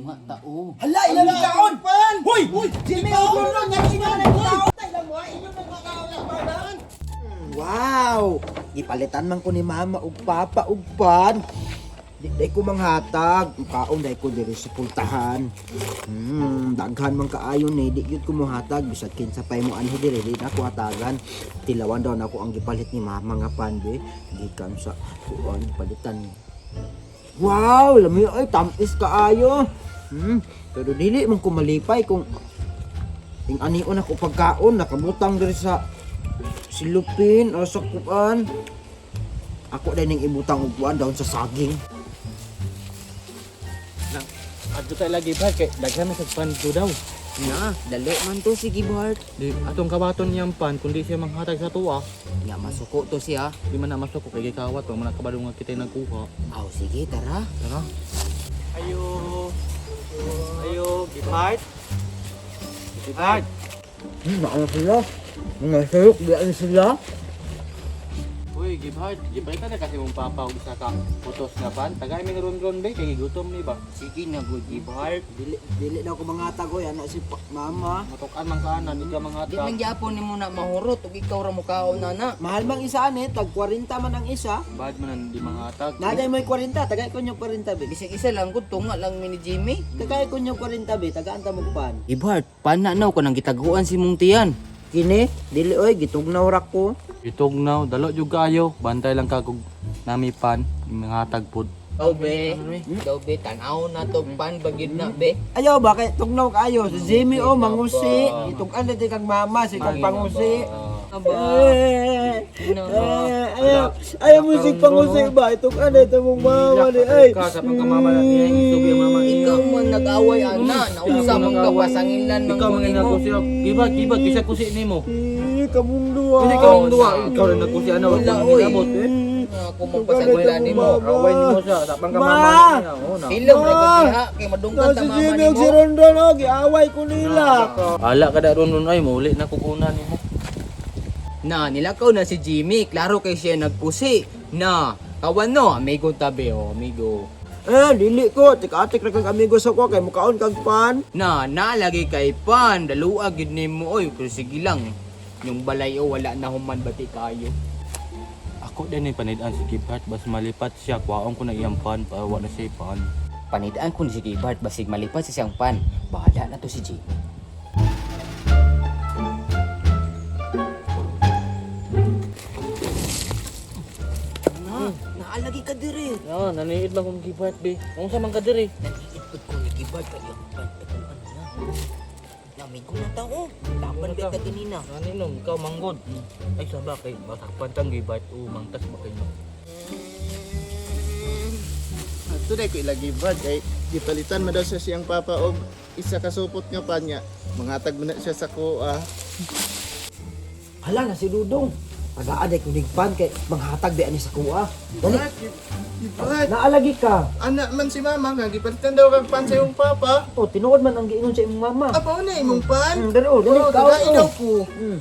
Tunga tao. Hala, ilang taon? Hoy! Hoy! Jimmy, ululong! Yan inyo na taon! Wow! Gipalitan man ko ni mama og papa og pan. Di day ko manghatag, kaon day ko diri sa pultahan. Daghan man kaayo ni, di gyud ko mohatag bisag kinsa pay mo anhi diri di na ako hatagan. Tilawan daw nako ang gipalit ni mama nga pan be, gikan sa kuan palitan. Wow, lami ay tamis kaayo. Pero dili man ko malipay kung ing anion ako pagkaon nakabutang diri sa silupin o sa kuan. Ako din ning ibutang og kuan daon sa saging. Nang adto tayo lagi ba kay daghan man sa pan do daw. Na, dali man to si Gibhart. Di atong kabaton niyang pan kundi siya manghatag sa tuwa. Nga masuko to siya. Di man na masuko kay gikawat wa man nakabalo nga kitay nagkuha. Aw, sige, tara. Tara. Ayo. Ayo, Gibhart. Gibhart. Maano sila? Mga sayok, di ano sila? Uy, Gibhart, gipalitan na kasi mong papa og isa ka putos nga pan. Tagay mi ron-ron be kay gigutom ni ba. Sige na, good Gibhart. Dili, dili daw ko mga tagoy, anak si mama. Matukan man ka ana, di ka Di manghatag. man gyapon nimo na mahurot ug ikaw ra mukaon na na. Mahal mang isa ani, tag 40 man ang isa. Bad man ang di manghatag. Naday mo'y 40, tagay ko nyo 40 be. Bisag isa lang gud tunga lang mi ni Jimmy. Tagay ko nyo 40 be, tagaan ta mo pan. Gibhart, pana naw kanang gitaguan si mong tiyan. Kini, dili oy, gitugnaw ra ko. Itugnaw, dalo jud kayo. Bantay lang ka kog nami pan, manghatag pod. Daw be, daw be, tan-aw na to pan bagid na be. Ayaw ba kay tugnaw kaayo si Jimmy oh mangusi, itug-an na kang mama si kang pangusi. Aba, Eh, na ba? eh, ayaw, ayaw mo si pangusi ba? Itug-an na ito mong mama ni ay. Ka sa pagkamama na niya, isubi ang mama niya. Ikaw man nag-away ana, nausa man ka pasangilan man Ikaw ko man nimo. nagkusi. Giba, giba, kisa kusi nimo. Eh, kamong duwa. Hindi ka ang duwa, ikaw rin nagkusi ana, wala Wala, ko oy. ginabot. Eh. Ako mong pasangilan nimo. Away nimo siya, sa pangkamama Ma! niya. Oo na. Hilom ra gud diha kay madunggan Na ta si mama Jimmy og si nimo. Rondon oh, giaway ko nila. Ala ka da ron ron ay mauli na kukuna nimo. Na nilakaw na si Jimmy, klaro kay siya nagpusi. Na, kawan no, amigo tabi oh, amigo. Eh, dili ko, tika-atik ra kag amigo sa ko kay mukaon kag pan. Na, nalagi kay pan, daluag gid nimo oy, pero sige lang. Yung balay o wala na human bati kayo. Ako din ni panid-an si Gibhart bas malipat siya kwaon ko na iyang pan para wa na siya pan. Panidaan ko ni si Gibart basig malipat sa siyang pan. Bahala na to si Jimmy. Na, naalagi ka dire. Ya, naniid lang kong Gibhart be. Unsa man ka diri? Naniid ko ni Gibart kay ang pan taguan niya. Namigo na tao. Laban ba ta ganina? Naninom ikaw manggod. Ay saba kay masakpan tang Gibhart o mangtas ba kayo. Ato day ko ilagi bag kay gipalitan man daw siya siyang papa og isa ka supot nga pan niya. Manghatag man na siya sa kuha. Hala na si Dudong. Tagaan ay kunig pan kay manghatag di ani sa kuha. Dali, Gibad. naalagi ka. Anak man si mama nga gipalitan daw kag pan sa iyong papa. Oh, tinuod man ang giingon sa imong mama. Apaw na imong pan. Dali oh, dali Oh, kaon tagai daw oh. ko.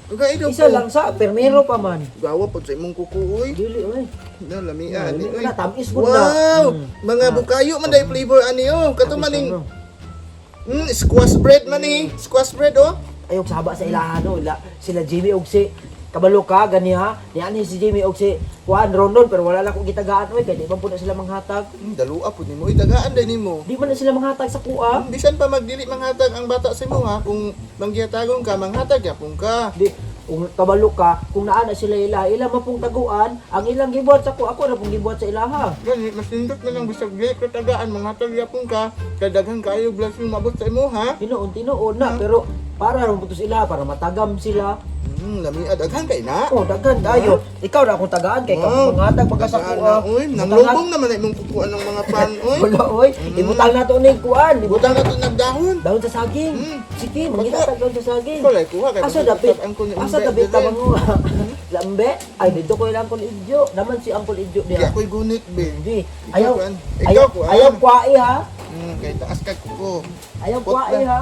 Tagai daw Isa ko. lang sa permero pa man. Gawa pod sa imong kuko oy. Dili oy. Na lami ani Dili oy. na tamis gud na. Wow! Mga bukayo man day flavor ani oh. Kato man ning squash bread man ni. Squash bread oh. Ayog saba sa ilahan no. Ila, sila Jimmy og si kabalo ka gani ha. Ni ani si Jimmy og si Juan Rondon pero wala lang ko gitagaan oy kay di man pud na sila manghatag. Dalua pod nimo, itagaan day nimo. Di man na sila manghatag sa kuha. Bisan pa magdili manghatag ang bata sa imo ha, kung manggihatagon ka, manghatag yapon ka. Di kung kabalo ka, kung naa na sila ila, ila mapong taguan, ang ilang gibuhat sa kuha, ako na pong gibuhat sa ilaha. Gani, mas nindot na lang bisag dili ka tagaan, manghatag yapon ka, kay daghan kaayo blessing mabot sa imo ha. Tinuon, tinuon na, pero para ron puto sila, para matagam sila. Lami daghan kay na. Oh, daghan tayo. Ikaw na akong tagaan kay Wow, ka mangatag pagka sa tagaan kuha. na, Oy, nanglubong naman na imong kukuan ng mga pan, oy. Wala oy, ibutang na to ni kuan, Butang ibutang na to nagdahon. daon sa saging. Sige, mangita tag daon sa saging. Ikaw lay kuha kay Asa basig dapit? ang kun- Asa lambe dapit ka dire. manguha? Lambe? Ay dito ko ilang Uncle Idyo. Naman si Uncle Idyo Di diha. ako'y gunit be. Hindi. Ikaw, Ayaw, kuan. Ikaw, ayaw, kuan. ayaw kwae ha. Kay taas kag kuko. Ayaw Put kwae na. ha.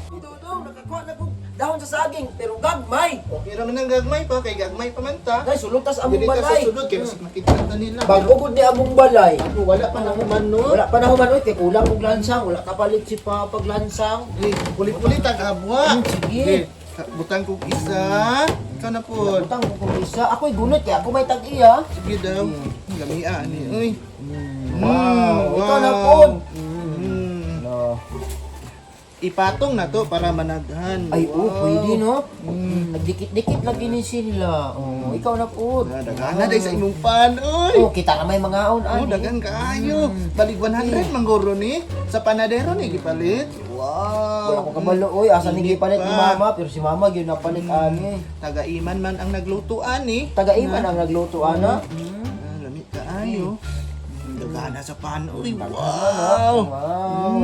Dudong, nakakaon Nakakuha na ko dahon sa saging pero gagmay. Okay ra man ang gagmay pa kay gagmay pa man ta. Day sulod tas among Dili ta sa balay. sulod kay basig makita ta nila. Bago gud ni among balay. Ako, wala pa na human no. Wala pa na human oy kay kulang og lansang, wala kapalit si Papa lansang. Eh, Puli-puli tag abwa. Sige. Butang kog isa. Ikaw na pod. Butang ko kung isa. Ako'y gunot kay ako may tag-iya. Sige daw. Lamia ani. Uy. Wow, ikaw na pod. Mm. No. Ipatong na to para managhan. Ay, oh, Wow. pwede no. Nagdikit-dikit lagi ni sila. Oh, ikaw na pod. Na, daghan na day sa imong pan, oy. Oh, kita na may mga on Oh, ani. daghan kaayo. Balig 100 manggoro ni sa panadero ni gipalit. Wow. Wala ko kabalo oy, asa ni Init gipalit ni pa. mama, pero si mama gyud napalit ani. Tagaiman man ang nagluto ani. Tagaiman ang nagluto ana. Ah, lami kaayo. Daghan na sa pan, oy. Wow. Wow.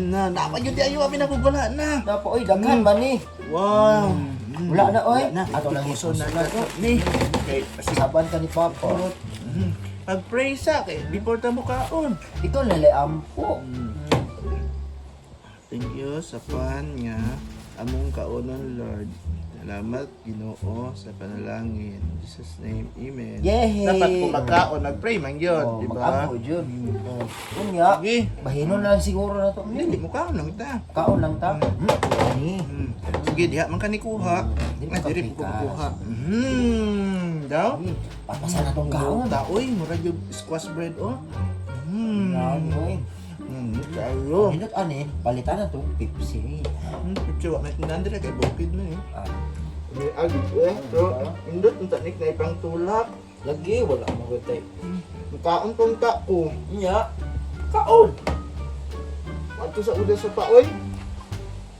Na napa gyud ayo abi na wala na. Napa oy, daghan man ni. Wow. Wala na oy. Wala na. Ato lang Puso isuso na na to. ni. Okay, Saban ka ni Papa. Pag-pray sa kay before ta mo kaon. Ikaw na ampo. Thank you sa pan nga among kaonon Lord. Salamat Ginoo sa panalangin. In Jesus name, amen. Yehey! Dapat kung magkaon, nagpray man yun, Oh, di ba? mag-ampo jud. Oh. Unya, Sige. bahinon na lang siguro na to. Hindi mo kaon lang ta. Kaon lang ta. Ani. Sige, diha man ka ni kuha. Dili Ah, ka diri po ko pikas. kuha. Daw. Papasan na tong kaon. Ta oy, mura gyud squash bread oh. Yan, oy. Kayo. Nindot ani, palitan na to Pepsi. Picture wa may tindahan dira kay bukid man eh. Ah, May agi eh. So, indot unta ni kay pang tulak. lagi wala mo gutay. Kaon pong ta ko. Nya, kaon. Adto sa uda sa paoy.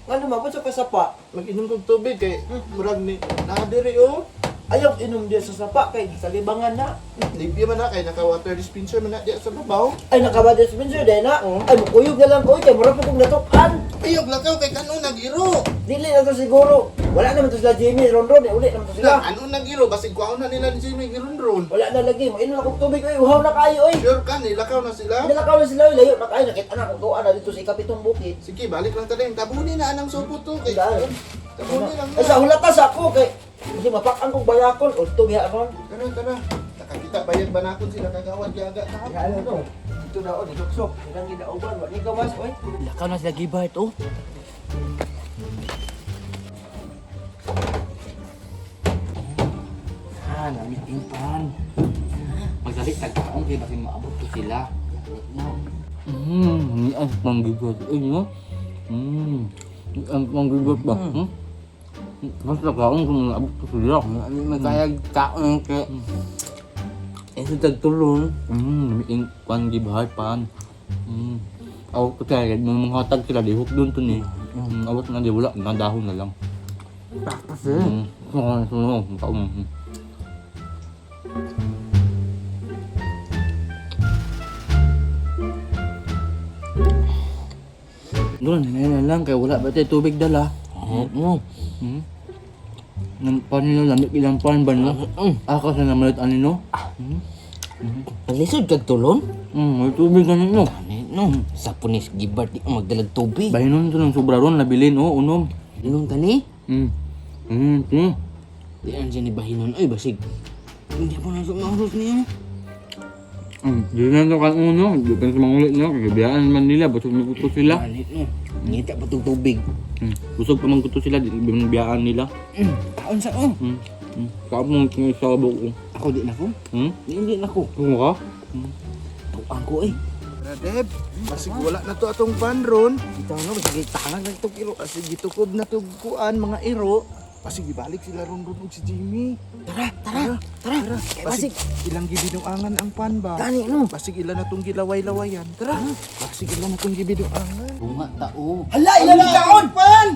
Ano man sa kasapa? Mag-inom kog tubig kay murag ni naa diri oh. Ayaw inom diya sa sapa kay sa libangan na. Limpyo man na kay naka water dispenser man na diya sa babaw. Ay nakaba dispenser din na. Ay mukuyog na lang ko kay murag po kong natukan. Ayog lakaw kay kano nag-iro. Dili na to siguro. Wala naman to sila Jimmy ron ron uli naman to Sila sila. ano nag-iro basig kuhaon na nila ni Jimmy gironron. Wala na lagi. Mo inom na kong tubig oy, uhaw na kayo oy. Sure ka nilakaw na sila. Nilakaw na sila oy, layo na kayo nakita na kung tuwa na dito sa ikapitong bukid. Sige, balik lang ta din. Tabuni na anang supo to kay. Dahil. Tabuni lang Ay na. sa hulatas ako kay kasi mapakan kong bayakon o tubiha ron. Tara, tara. Nakakita bayad ba nakon sila kagawad gaga ta. Ano to? Dito na o, disuksok. Ilang ginauban, wa ni gawas oy. Lakaw na sila Gibart oh. Ah, lamit yung pan. Magdali tagkaon kay basin maabot to sila. No. Ang panggigot. Eh, no? Ang panggigot ba? Hmm? Basta kaon kung maabot to sila. Magkaya kaon kay eh, sa tagtulon. Lamit yung pan Gibart pan. Awat ko kaya, nung mga hatag sila, di hook dun to ni. Awat na di, wala, na dahon na lang. Tapos eh. Oo, kaon. Doon, hinay na lang kaya wala ba tayo tubig dala? Oo. Nang pan nila, lamig ilang pan ba nila? Ako sa namalit ano no? Naglisod kag tulon? May tubig ano no? Ano? Sa punis gibart di ka magdalag tubig. Bahinon to ng sobra ron, nabilin, oh, unom. Inom ka ni? Di ang siya ni Bahinon. Ay, basig. Hindi po na sumahurot niya. Di na to kan uno, di pa sa mangulit no, kagabiyaan man nila, busog na kuto sila. Ano? No. Ngita pa tong tubig. Busog pa man kuto sila, di biyaan nila. Kaon sa oh. Kaon mo kung sa kabok ko. Ako di na ko. Di, hindi na ko. Tungo ka? Tuang ko eh. Tara, Deb. Basig wala na to atong pan ron. Ito no, basig tangan lang itong iro. Basig gitukob na to kuan mga iro. Basig ibalik sila ron ron og si Jimmy. Tara, tara, tara. Kay Basig basig. ilang gibinuangan ang pan ba? Gani no. Basig ilan na tong gilaway-lawayan. Tara. Basig ilan na tong gibinuangan. Bunga tao. Hala, ilang taon! Pan!